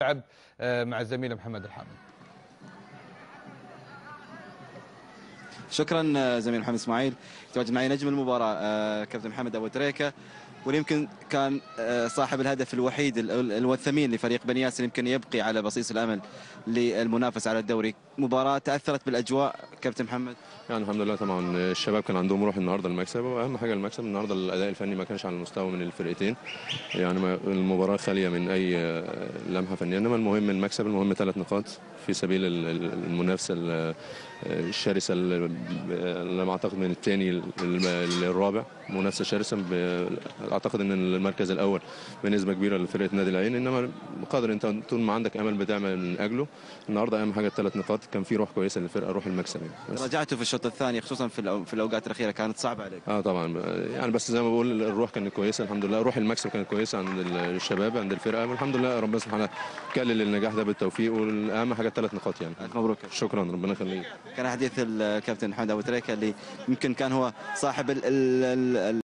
لعب مع الزميل محمد الحامد. شكرا زميل محمد اسماعيل. تواجد معي نجم المباراة كابتن محمد ابو تريكه، واللي كان صاحب الهدف الوحيد والثمين لفريق بني ياس اللي يمكن يبقي على بصيص الامل للمنافسة على الدوري. مباراة تاثرت بالاجواء كابتن محمد؟ يعني الحمد لله طبعا الشباب كان عندهم روح النهارده المكسب، واهم حاجة المكسب النهارده. الاداء الفني ما كانش على المستوى من الفرقتين، يعني المباراة خالية من اي لمحه فنية، انما المهم المكسب، المهم 3 نقاط في سبيل المنافسة الشرسة اللي ما اعتقد من الثاني للرابع، منافسه شرسة. اعتقد ان المركز الاول بنسبة كبيرة لفرقة نادي العين، انما قادر انت طول ما عندك امل بتعمل من اجله. النهارده اهم حاجة ال3 نقاط، كان في روح كويسة للفرقة، روح المكسب يعني. رجعتوا في الشوط الثاني خصوصا في الاوقات الاخيرة كانت صعبة عليك. طبعا يعني، بس زي ما بقول الروح كانت كويسة الحمد لله، روح المكسب كانت كويسة عند الشباب عند الفرقة، والحمد لله ربنا سبحانه كلل النجاح ده بالتوفيق، والاهم حاجة ال3 نقاط يعني. الف مبروك. شكرا، ربنا يخليك. كان حديث الكابتن محمد ابو تريكه اللي يمكن كان هو صاحب ال